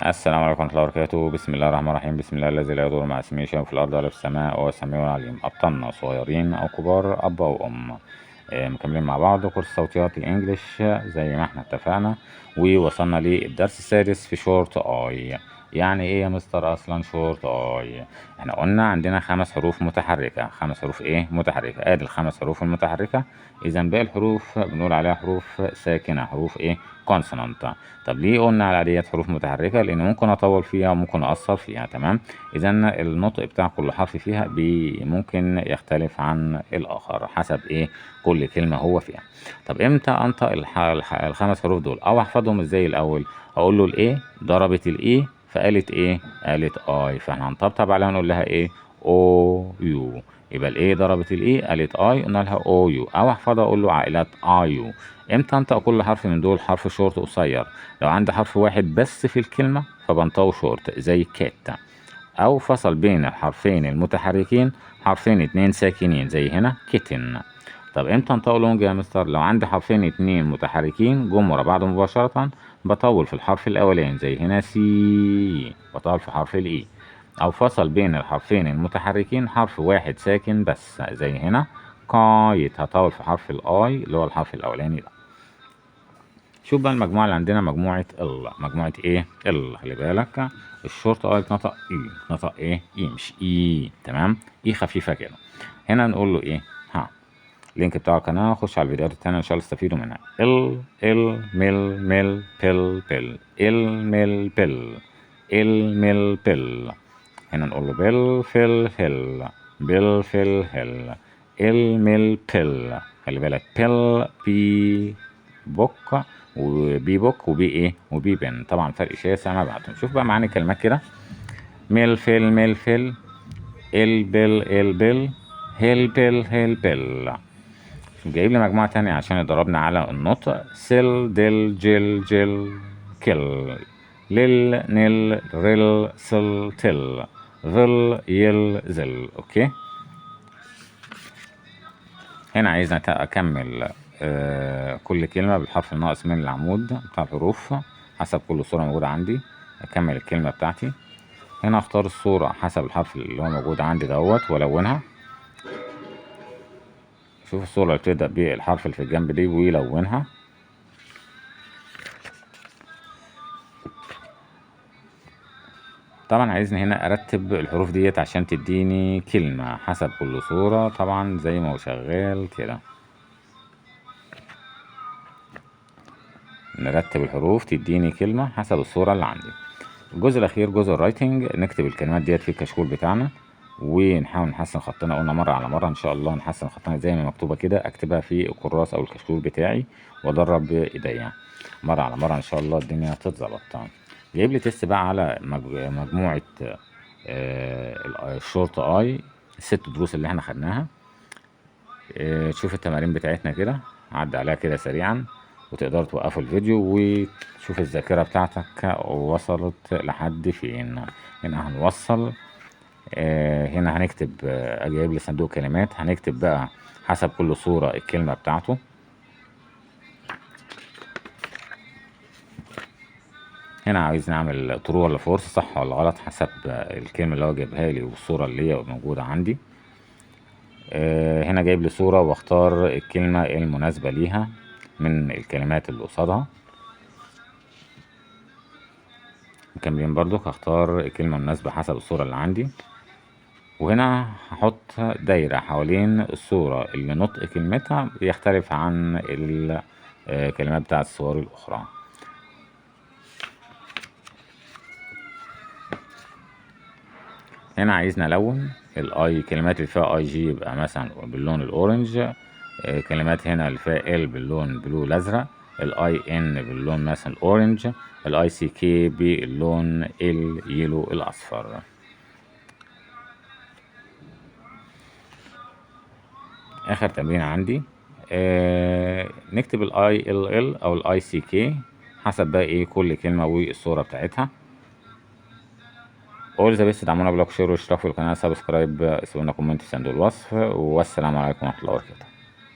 السلام عليكم ورحمة الله وبركاته. بسم الله الرحمن الرحيم. بسم الله الذي لا يضر مع اسمه شيء في الأرض ولا في السماء وهو السميع العليم. أبطالنا صغيرين أو كبار، أب أو أم، مكملين مع بعض كورس صوتيات ال English زي ما احنا اتفقنا، ووصلنا للدرس السادس في short I. يعني ايه يا مستر اصلا short I؟ احنا قلنا عندنا 5 حروف متحركة، 5 حروف ايه؟ متحركة. ادي الخمس حروف المتحركة، اذا باقي الحروف بنقول عليها حروف ساكنة، حروف ايه؟ consonant. طب ليه قلنا على ديت حروف متحركة؟ لان ممكن اطول فيها وممكن اقصر فيها، تمام؟ اذا النطق بتاع كل حرف فيها ممكن يختلف عن الاخر حسب ايه؟ كل كلمة هو فيها. طب امتى انطق الخمس حروف دول او احفظهم ازاي؟ الاول اقول له ال A ضربت ال E فقالت ايه؟ قالت I، فاحنا هنطبطب عليها ونقول لها ايه؟ O U. يبقى ال A ضربت ال E قالت I، قلنا لها O U. او احفظها اقول له عائلات I U. امتى انطق كل حرف من دول؟ حرف شورت قصير. لو عندي حرف واحد بس في الكلمة فبنطقه شورت زي cat، او فصل بين الحرفين المتحركين حرفين 2 ساكنين زي هنا kitten. طب امتى انطقه long يا مستر؟ لو عندي حرفين 2 متحركين جم ورا بعض مباشرة بطول في الحرف الاولاني زي هنا see، بطول في حرف ال E. او فصل بين الحرفين المتحركين حرف واحد ساكن بس زي هنا kite، هطول في حرف ال I اللي هو الحرف الاولاني ده. شوف بقى المجموعة اللي عندنا، مجموعة ال، مجموعة ايه؟ ال. خلي بالك ال short I بتنطق اي، بتنطق ايه؟ اي مش اي، تمام؟ اي خفيفة كده. هنا نقول له ايه؟ ها، ال link بتاع القناة، خش على الفيديوهات التانية إن شاء الله تستفيدوا منها. ال ال مل مل بل بل، ال مل بل، ال مل بل. هنا نقول له بل فل هل، بل فل هل، ال مل بل. خلي بالك بل بي book و B book و P ايه؟ و P pen، طبعا فرق شاسع ما بعدهم. شوف بقى معاني الكلمات كده، مل فل مل فل، ال بل ال بل، هل بل هل بل. جايب لي مجموعة تانية عشان يضربنا على النطق، سل دل جل جل كل، لل نل رل سل تل، ظل يل زل. okay، هنا عايزنا اكمل كل كلمة بالحرف الناقص من العمود بتاع الحروف حسب كل صورة موجودة عندي. اكمل الكلمة بتاعتي. هنا اختار الصورة حسب الحرف اللي هو موجود عندي دوت والونها. شوف الصورة اللي بتبدأ بالحرف اللي في الجنب دي ويلونها. طبعا عايزني هنا ارتب الحروف ديت عشان تديني كلمة حسب كل صورة، طبعا زي ما هو شغال كده نرتب الحروف تديني كلمة حسب الصورة اللي عندي. الجزء الأخير جزء ال writing، نكتب الكلمات ديت في الكشكول بتاعنا ونحاول نحسن خطنا. قلنا مرة على مرة إن شاء الله نحسن خطنا زي ما مكتوبة كده، أكتبها في الكراس أو الكشكول بتاعي وأدرب بإيديا مرة على مرة إن شاء الله الدنيا تتظبط. جايب لي test بقى على مجموعة، ال short I، الست دروس اللي احنا خدناها. شوف التمارين بتاعتنا كده، عدي عليها كده سريعا وتقدروا توقفوا الفيديو وتشوف الذاكرة بتاعتك وصلت لحد فين. هنا هنوصل، هنا هنكتب، جايب لي صندوق كلمات، هنكتب بقى حسب كل صورة الكلمة بتاعته. هنا عايز نعمل true ولا false، صح ولا غلط حسب الكلمة اللي هو جايبها لي والصورة اللي هي موجودة عندي. هنا جايب لي صورة واختار الكلمة المناسبة ليها من الكلمات اللي قصادها. مكملين برضو هختار الكلمة المناسبة حسب الصورة اللي عندي، وهنا هحط دايرة حوالين الصورة اللي نطق كلمتها بيختلف عن الكلمات بتاعت الصور الأخرى. هنا عايزنا ألون ال I، كلمات اللي فيها I G يبقى مثلا باللون ال orange، كلمات هنا اللي فيها L باللون blue الأزرق، ال I N باللون مثلا orange، ال I C K باللون ال yellow الأصفر. آخر تمرين عندي، نكتب ال I L L أو ال I C K حسب بقى إيه كل كلمة والصورة بتاعتها. All the best، دعمونا ب like share واشتراك في القناة، subscribe، سيبوا لنا comment في صندوق الوصف، والسلام عليكم ورحمة الله وبركاته.